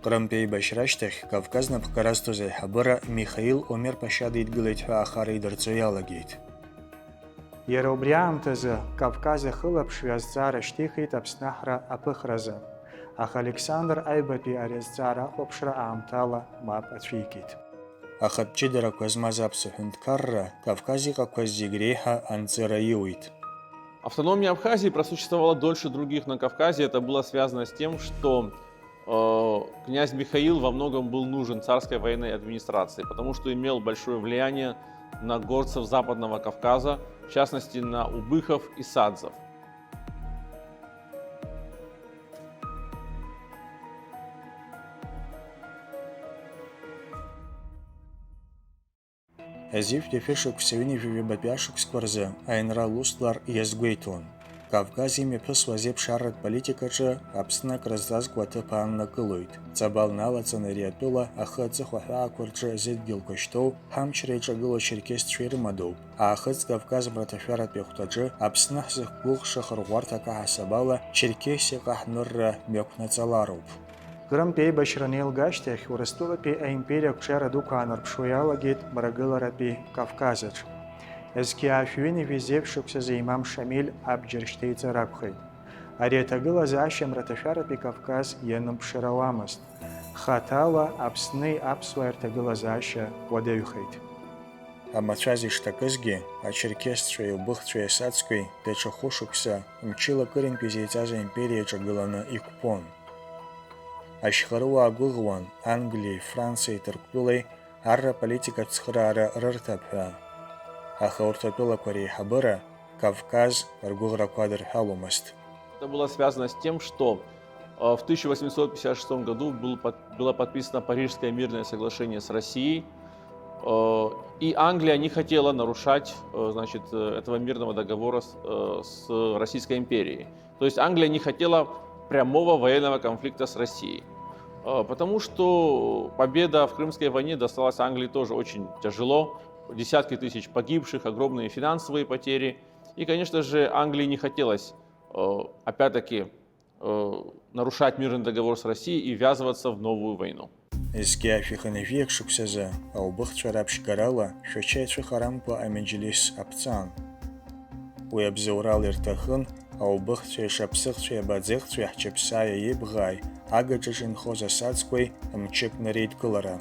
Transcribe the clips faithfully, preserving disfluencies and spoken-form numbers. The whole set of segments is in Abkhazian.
Ҟрымтә еибашьра ашьҭахь Кавказ напхгара зҭоз аиҳабыра Михаил Омер-Пашиа дидгылеит ҳәа ахара идырҵо иалагеит. Иара убри аамҭазы Кавказ ахылаԥшҩы азҵаара шьҭихит Аԥсны аҳра аԥыхразы, аха Александр Аҩбатәи ари азҵаара ахәаԥшра аамҭала мап ацәикит. Ахатә ҷыдарақәа змаз аԥсуа ҳәынҭқарра Кавказ иҟақәаз зегь реиҳа анҵыра иуит. Автономия Абхазии просуществовала дольше других на Кавказе. Это было связано с тем, что э, князь Михаил во многом был нужен царской военной администрации, потому что имел большое влияние на горцев Западного Кавказа, в частности, на убыхов и садзов. Азиҩтәи ашәышықәса ҩынҩажәи ҩбатәи ашықәсқәа рзы аинрал усҭлар иазгәеиҭон, Кавказ имҩаԥысуа азеиԥшааратә политикаҿы Аԥсны акрызҵазкуа аҭыԥ ааннакылоит. Ҵабал налаҵаны ари атәыла ахы аҵыхәа ҳәаақәа рҿы зыдгьылқәа шьҭоу ҳамчра иҿагылоу ачерқьесцәа ирымадоуп. Аахыҵ Кавказ мраҭашәаратәи ахәҭаҿы Аԥсны ҳзықәгәыӷша ахырӷәӷәарҭак аҳасабала Черкесиаҟа ҳнырра мҩақәнаҵалароуп. Ҟрымтә еибашьра анеилга ашьҭахь, Урыстәылатәи аимпериа ақәҿиара дуқәа аанарԥшуа иалагеит Мрагыларатәи Кавказаҿ. Зқьи аашәи ҩынҩажәи зеиԥш шықәсазы имам Шамиль абџьар шьҭеиҵар акәхеит. Ари аҭагылазаашьа мраҭашәаратәи Кавказ ианымԥшырауамызт. Хаҭала Аԥсни аԥсуааи рҭагылазаашьа уадаҩхеит. Амацәаз ишҭакызгьы, ачерқьесцәеи аубыхцәеи асадзқәеи даҽа хәышықәса мчыла акырынтә изеиҵаз аимпериа иаҿагыланы иқәԥон. Ашьхаруаа гәыӷуан, Англиеи Франциеи Ҭырқәтәылеи арра политикатә цхыраара рырҭап ҳәа. Аха урҭ атәылақәа реиҳабыра Кавказ ргәыӷрақәа адырҳәаломызт. Это было связано с тем, что э, в тысяча восемьсот пятьдесят шестом году был под- было подписано Парижское мирное соглашение с Россией, э, и Англия не хотела нарушать э, значит, э, этого мирного договора с, э, с Российской империей. То есть Англия не хотела прямого военного конфликта с Россией. Э, Потому что победа в Крымской войне досталась Англии тоже очень тяжело. Десятки тысяч погибших, огромные финансовые потери. И, конечно же, Англии не хотелось, э, опять-таки, э, нарушать мирный договор с Россией и ввязываться в новую войну. Зқьи ашәи хынҩажәи шықәсазы аубыхцәа раԥшьгарала Шәача ицәыхарамкәа амеџьлис аԥҵан. Уи абзоурала ирҭахын аубыхцәеи ашаԥсыхцәеи абаӡехцәеи ҳчаԥсааи аиеибӷааи агаҿаҿ инхоз асадзқәеи мчык нареидкылара.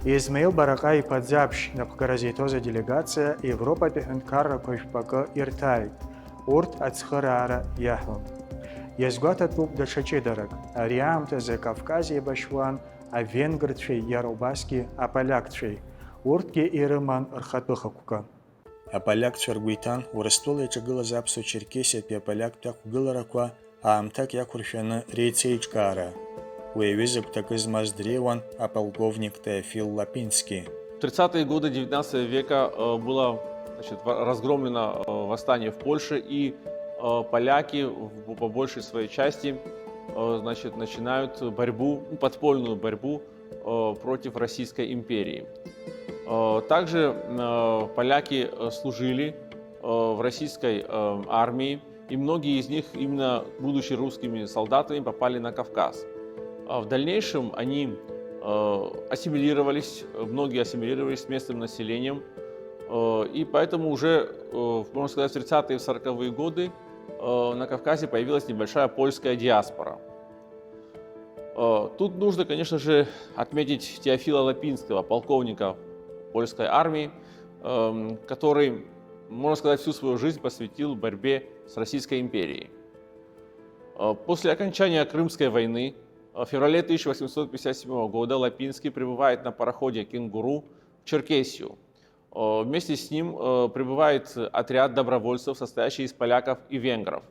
Измаил Бараҟа-иԥа Ӡаԥшь напхгара зеиҭоз аделегациа Европатәи аҳәынҭқаррақәа жәпакы ирҭааит. Урҭ ацхыраара иаҳәон. Иазгәаҭатәуп даҽа ҷыдарак. Ари аамҭазы Кавказ еибашьуан авенгрцәеи иара убасгьы аполиакцәеи. Урҭгьы ирыман рхатәы хықәкы. Аполиакцәа ргәы иҭан Урыстәыла иҿагылаз аԥсуа-черкесиатәи аполиактәи ақәгыларақәа аамҭак иақәыршәаны реицеиҿкаара. Уи аҩыза гәҭакы змаз дреиуан аполковник Теофил Лапински. В тридцатые годы девятнадцатого века э, было значит, во- разгромлено э, восстание в Польше, и э, поляки в- по большей своей части э, значит, начинают борьбу, ну, подпольную борьбу э, против Российской империи. Э, Также э, поляки э, служили э, в российской э, армии, и многие из них, именно будучи русскими солдатами, попали на Кавказ. А в дальнейшем они э, ассимилировались, многие ассимилировались с местным населением, э, и поэтому уже, э, можно сказать, в тридцатые и в сороковые годы э, на Кавказе появилась небольшая польская диаспора. Э, Тут нужно, конечно же, отметить Теофила Лапинского, полковника польской армии, эм, который, можно сказать, всю свою жизнь посвятил борьбе с Российской империей. Э, После окончания Крымской войны э, в феврале тысяча восемьсот пятьдесят седьмого года Лапинский прибывает на пароходе «Кенгуру» в Черкесию. Э, Вместе с ним э, прибывает отряд добровольцев, состоящий из поляков и венгров.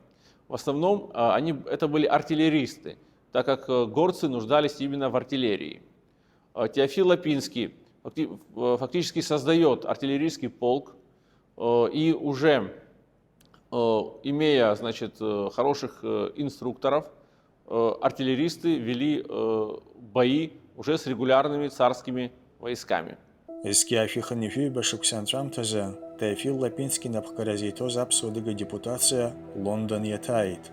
В основном э, они, это были артиллеристы, так как э, горцы нуждались именно в артиллерии. Э, Теофил Лапинский факти- э, фактически создает артиллерийский полк э, и уже э, имея, значит, э, хороших э, инструкторов, э, артиллеристы вели э, бои уже с регулярными царскими войсками. Зқьи ашәи хынҩажәи ҩба шықәса анҵәамҭазы Теофил Лапински инапхгара зеиҭоз аԥсуа адыга депутациа Лондон иаҭааит.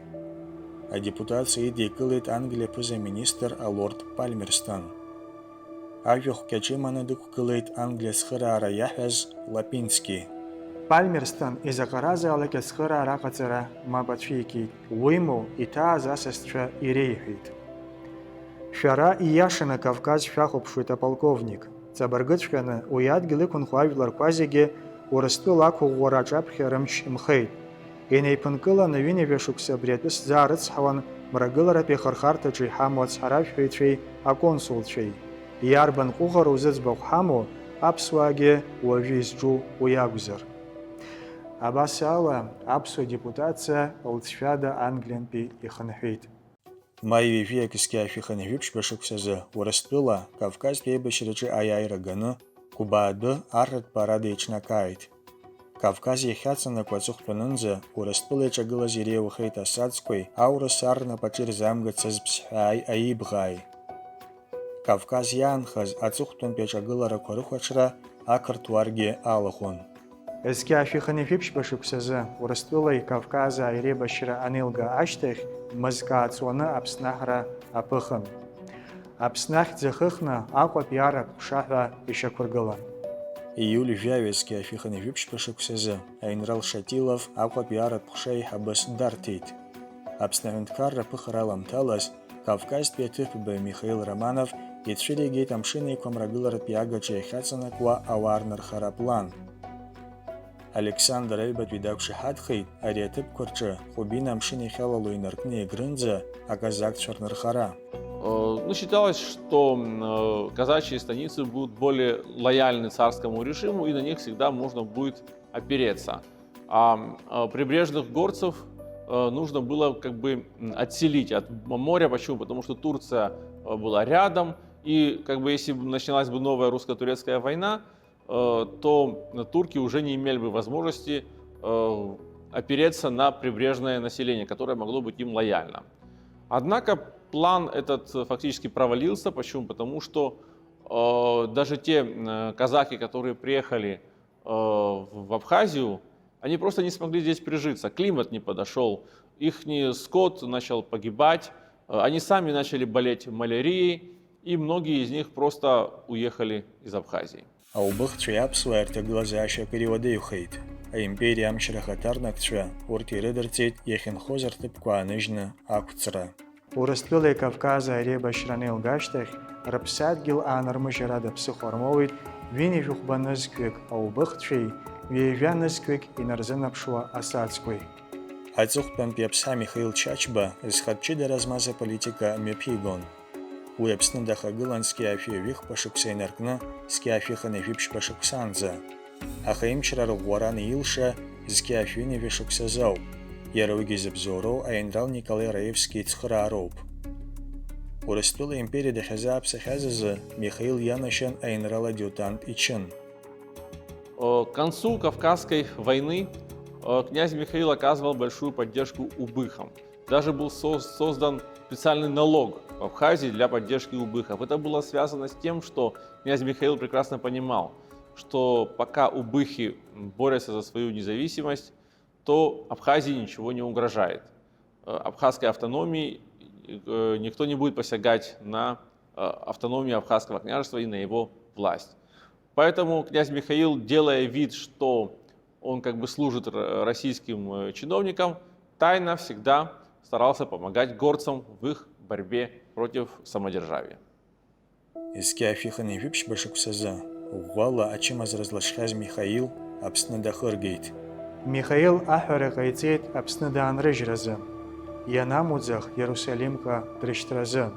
Адепутациа идикылеит Англиа аԥыза-министр алорд Пальмерстон. Ажәахә кьаҿ иманы дықәгылеит Англиа ацхыраара иаҳәаз Лапински. Пальмерстон изаҟаразаалак ацхыраара аҟаҵара мап ацәикит, уимоу, иҭааз асасцәа иреиҳәеит. Шәара ииашаны Кавказ шәахәаԥшуеит, аполковник. Ҵабыргыҵәҟьаны уи адгьыл иқәынхо ажәларқәа зегьы Урыстәыла ақәыӷәӷәара аҿаԥхьа рымч нхеит. Инеиԥынкыланы ҩынҩажәа шықәса абри атәы сзаарыцҳауан Мрагыларатәи ахырхарҭаҿы иҳамоу ацҳаражәҳәаҩцәеи аконсулцәеи. Иарбан ҟәыӷара зыӡбахә ҳамоу, аԥсуаагьы уажәы изҿу уи акәзар. Абас ала, аԥсуа депутациа лҵшәада Англиантәи ихынҳәит. Маи ҩажәи акы зқьи шәи хынҩажәи жәиԥшьба шықәсазы Урыстәыла Кавказтәи аибашьраҿы аиааира ганы, Қәба адәы арратә парад еиҿнакааит. Кавказ иахьаҵанакуа аҵыхәтәанынӡа Урыстәыла иҿагылаз иреиуахеит асаӡқәеи аурыс ар рнапаҿы ирзамгацыз ԥсҳәааи аибӷааи. Кавказ иаанхаз аҵыхәтәантәи аҿагыларақәа рыхәаҽра ақырҭуаргьы алахәын. Зқьи шәи хынҩажәи жәиԥшьба шықәсазы Урыстәылеи Кавказааи реибашьра анеилга ашьҭахь, мызкы ааҵуаны Аԥсны аҳра аԥыхын. Аԥсны ахьӡ ахыхны Аҟәатәи арратә ҟәша ҳәа ишьақәыргылан. Ииуль жәаҩа зқьи шәи хынҩажәи жәиԥшьба шықәсазы аинрал Шатилов Аҟәатәи арратә ҟәша еиҳабыс дарҭеит. Аԥсны аҳәынҭқарра аԥыхара аламҭалаз Кавказтәи аҭыԥбаҩ Михаил Романов ицәыригеит Амшын Еиқәа Мрагыларатәи агаҿа иахьаҵанакуа ауаа рнырхара аплан. Александр Аҩбатәи дақәшаҳаҭхеит ари аҭыԥқәа рҿы Ҟәбина амшын иахьалало инаркны Егрынӡа аказакцәа рнырхара. Э, ну, считалось, что, м, э, казачьи станицы будут более лояльны царскому режиму, и на них всегда можно будет опереться. А, м, э, прибрежных горцев, э, нужно было как бы, м, отселить от м-, моря. Почему? Потому что Турция, э, была рядом, и как бы если бы началась бы новая русско-турецкая война, э, то турки уже не имели бы возможности, э, опереться на прибрежное население, которое могло быть им лояльно. Однако план этот, э, фактически провалился. Почему? Потому что, э, даже те, э, казаки, которые приехали, э, в, в Абхазию, они просто не смогли здесь прижиться. Климат не подошёл, ихний скот начал погибать, э, они сами начали болеть малярией, и многие из них просто уехали из Абхазии. Аубыхцәеи аԥсуааи рҭагылазаашьа акыр иуадаҩхеит. Аимпериа амчра ахаҭарнакцәа урҭ ирыдырҵеит иахьынхоз рҭыԥқәа ааныжьны ақәҵра. Урыстәылеи Кавкази аиреибашьра анеилга ашьҭахь, рыԥсадгьыл аанырмыжьыр ада ԥсыхәа рмоуит ҩынҩажәи хәба нызқьҩык аубыхцәеи ҩажәа нызқьҩык инарзынаԥшуа асаӡқәеи. Аҵыхәтәантәи аԥсҳа Михаил Чачба зхатә ҷыдара змаз аполитика мҩаԥигон. Уи Аԥсны дахагылан зқьи шәи ҩажәи хәба шықәса инаркны зқьи шәи хынҩажәи жәиԥшьба шықәсанӡа. Аха имчра рыӷәӷәаран илша зқьи шәи ҩынҩажәи шықәсазоуп. Иара уигьы зыбзоуроу аинрал Николаи Раевски ицхыраароуп. Урыстәыла империа дахьазааԥсахьаз азы Михаил ианашьан аинрал адиутант ичын. Э, к концу Кавказской войны, э, князь Михаил оказывал большую поддержку убыхам. Даже был сос-, создан специальный налог в Абхазии для поддержки убыхов. Это было связано с тем, что князь Михаил прекрасно понимал, что пока убыхи, м, борются за свою независимость, то Абхазии ничего не угрожает. Э, абхазской автономии, э, никто не будет посягать на, э, автономию Абхазского княжества и на его власть. Поэтому князь Михаил, делая вид, что он как бы служит р-, российским, э, чиновникам, тайно всегда старался помогать горцам в их борьбе против самодержавия. Зқьи шәи хынҩажәи жәиԥшьба шықәсазы, ӷәӷәала ачымазара злашьхьаз Михаил Аԥсны дахыргеит. Михаил аҳәара ҟаиҵеит Аԥсны даанрыжьразы, ианамуӡах Иерусалимҟа дрышьҭразы,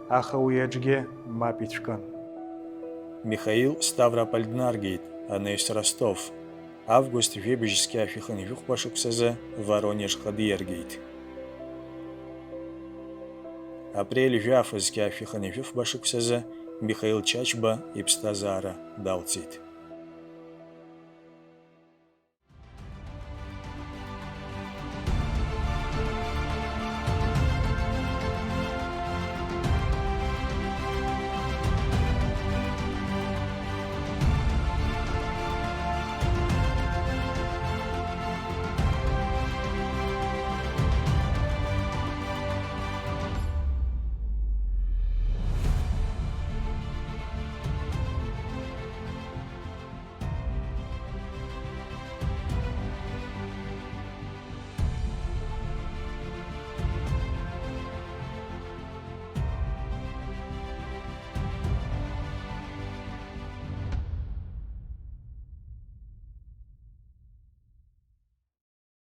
аха уи аҿгьы мап ицәкын. Михаил Ставрополь днаргеит, анаҩс Ростов. Август жәибжь зқьи шәи хынҩажәи хәба шықәсазы Воронежҟа диаргеит. Апрель жәаф зқьи шәи хынҩажәи фба шықәсазы Михаил Чачба иԥсҭазаара далҵит.